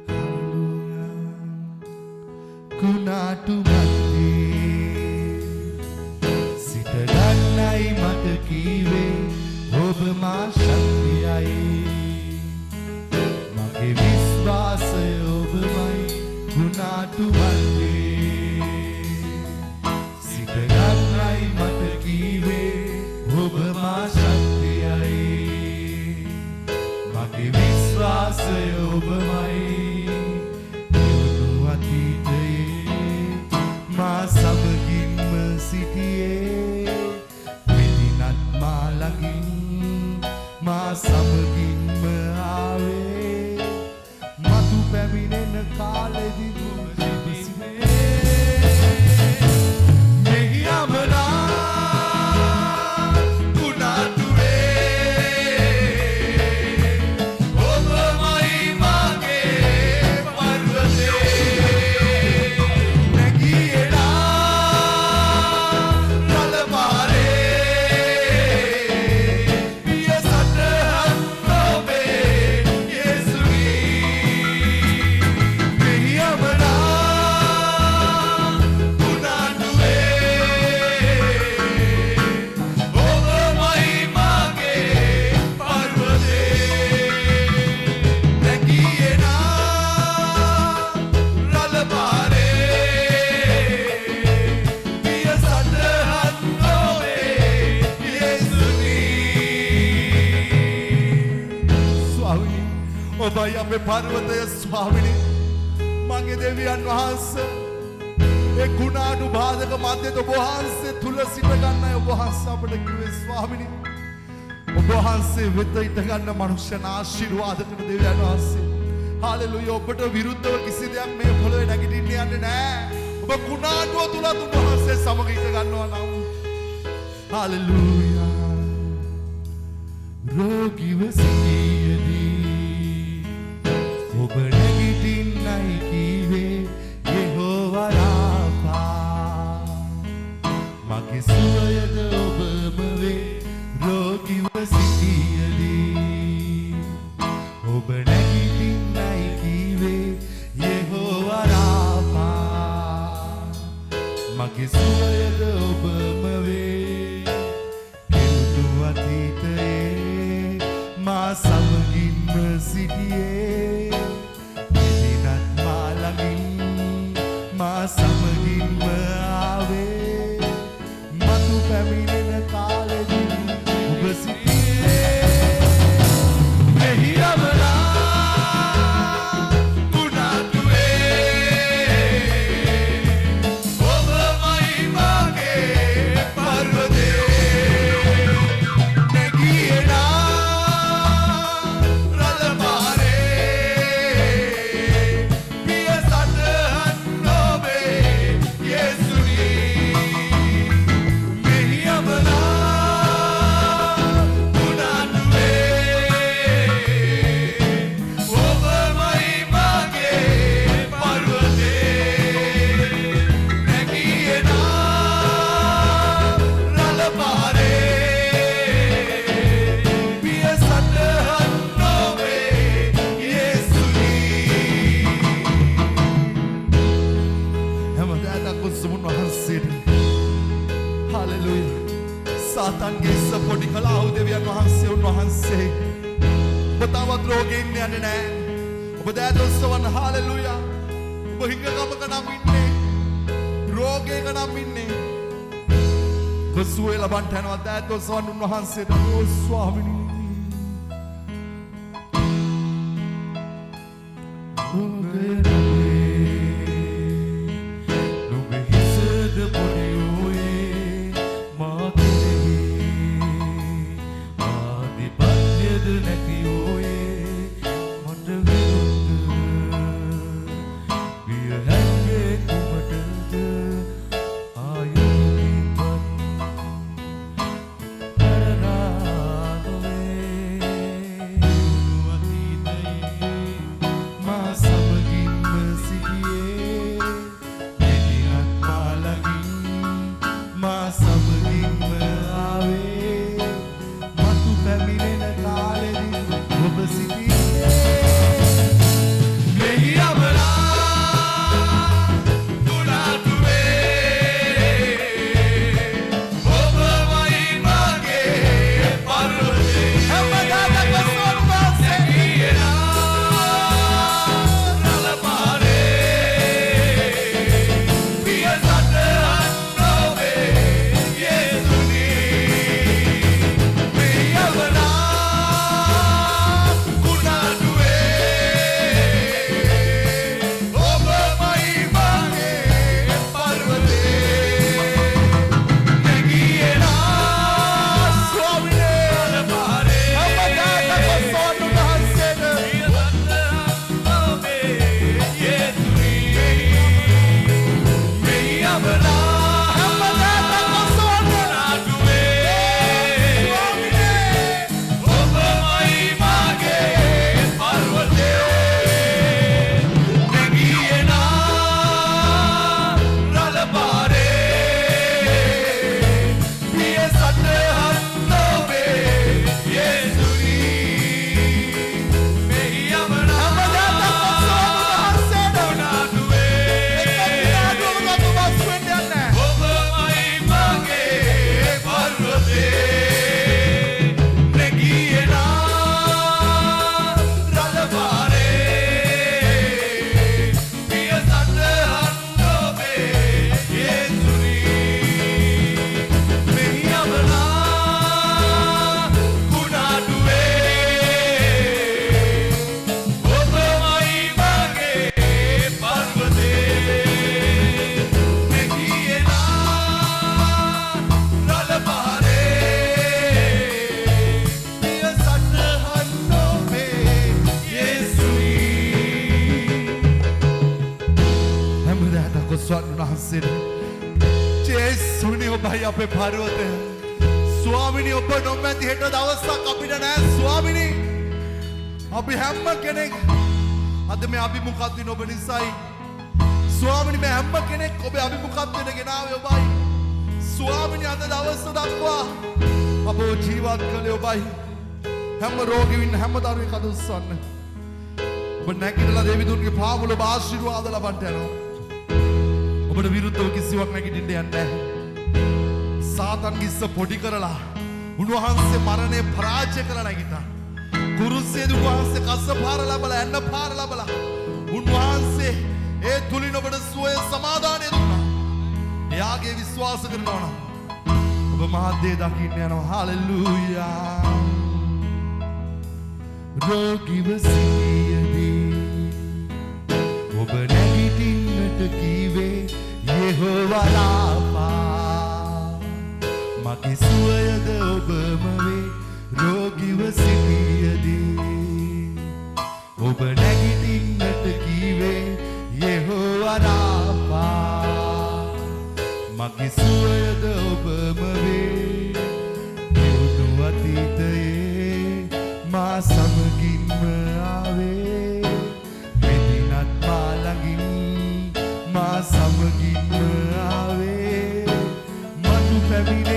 Hallelujah. කුණාටු මැද්දේ සිට ගන්නයි මට කීවේ, ඔබ මා ශක්තියයි. මගේ විශ්වාසය ඔබමයි. කුණාටු මැද්දේ සිට ගන්නයි මට කීවේ, ඔබ මා ශක්තියයි. මගේ විශ්වාසය ඔබමයි. දියුණු අතීතයේ මා සමගින්ම සිටියේ. මෙදිනත් මා ළඟින් මා සමගින්ම ආවේ. මතු පැමිණෙන කාලෙදි ඔබ සිටියේ. මෙහි අමනා කුණාටුවේ ඔබමයි මගේ පර්වතේ. නැගී එනා රළ පාරේ, පිය සටහන් නොවේ යේසුනි. මෙහි අමනා කුණාටුවේ ඔබමයි මගේ පර්වතේ. නැගී එනා රළ පාරේ, පිය සටහන් නොවේ යේසුනි. ස්වාමිනී, ඔබයි අපේ පර්වතය ස්වාමිනී. මගේ දෙවියන් වහන්සේ, ඒ කුණාටු බාධක මැදේ ඔබ වහන්සේ තුල සිට ගන්නයි ඔබ වහන්සේ අපට කිව්වේ ස්වාමිනී. ඔබ වහන්සේ වෙත හිට ගන්න මනුෂ්‍යයන් ආශිර්වාද කරන දෙවියන් වහන්සේ. හාලෙලූයා. ඔබට විරුද්ධව කිසි දෙයක් මේ පොළොවේ නැගිටින්න යන්නේ නැහැ. ඔබ කුණාටුව තුලත් උන්වහන්සේ සමග හිට ගන්නවා නම්. හාලෙලූයා. රෝගීව සිටියදී ඔබ නැගිටින්නයි කීවේ, යෙහෝවා රාෆා. මගේ සුවයද ඔබම වේ. රෝගීව සිටියදී ඔබ නැගිටින්නයි කීවේ, යෙහෝවා රාෆා. මගේ සුවයද ඔබම වේ. කෙලුණු අතීතයේ මා සමගින්ම සිටියේ. මෙදිනත් මා ළඟින් මා සමගින්ම ආවේ. මතු පැමිණෙන කාලෙදි ඔබ සිටියේ. මෙහි අමනා කුණාටුවේ ඔබමයි මගේ පර්වතේ. නැගී එනා රළ පාරේ, පිය සටහන් නොවේ යේසුනි. මෙහි අමනා කුණාටුවේ ඔබමයි මගේ පර්වතේ. නැගී එනා රළ පාරේ, පිය සටහන් නොවේ යේසුනි. හැමදාම උත්සමුන් වහන්සේට. හාලෙලූයා. සාතන්ගේ හිස පොඩි කළා වූ දෙවියන් වහන්සේ උන්වහන්සේ. ඔබ තවත් රෝගේ ඉන්න යන්නේ නැහැ. ඔබ දෑත ඔසවන්න. හාලෙලූයා. ඔබ හිඟකමක නම් ඉන්නේ, රෝගයක නම් ඉන්නේ, ඔබ සුවය ලබන්නට යනවා. දෑත ඔසවන්න උන්වහන්සේට. ඕ ස්වාමිනී, රෝගය නුඹේ, නුඹේ හිසද පොඩි වූයේ මා කෙරෙහි. ආධිපත්‍යද නැති වූයේ මට විරුද්ධ. විය හැක්කේ කුමටද ආයුධ හරනා නොවේ? අතීතයේ මා සමගින්ම ඔබයි අපේ පර්වතය. ස්වාමිනී, ඔබ නොමැති හෙට දවසක් අපිට නෑ ස්වාමිනී. අපි හැම කෙනෙක් අද මේ අභිමුඛත්වයෙන් ඔබ නිසායි. ස්වාමිනී, මේ හැම කෙනෙක් ඔබේ අභිමුඛත්වයට ගෙනාවේ ඔබයි. ස්වාමිනී, අද දවස දක්වා අපව ජීවත් කළේ ඔබයි. හැම රෝගී ඉන්න හැම දරුවෙක් අද උස්සන්න. ඔබ නැගිටලා දෙවිදුන්ගේ පාමුල ඔබ ආශිර්වාද ලබන්න යනවා. ඔබට විරුද්ධව කිසිවක් නැගිටින්න යන්නේ නැහැ. සාතන්ගේ ඉස්ස පොඩි කරලා උන්වහන්සේ මරණය පරාජය කරලා නැගිටා. කුරුසියේදී උන්වහන්සේ කස්ස පාර ලැබලා, ඇන්න පාර ලැබලා, උන්වහන්සේ ඒ තුලින් ඔබට සුවය සමාදානය දුන්නා. එයාගේ විශ්වාස කරනවා නම් ඔබ මහත් දේ දකින්න යනවා. හලෙලූයා. රෝගීව සිටියදී ඔබ නැගිටින්නට කීවේ යෙහෝවා රාෆා. මගේ සුවයද ඔබම වේ. රෝගීව සිටියදී ඔබ නැගිටින්නට කීවේ යෙහෝවා රාෆා. මගේ සුවයද ඔබම වේ. දියුණු අතීතයේ මා සමගින්ම ආවේ. මෙදිනත් මා ළඟින් මා සමගින්ම ආවේ. මතු පැමිණේ.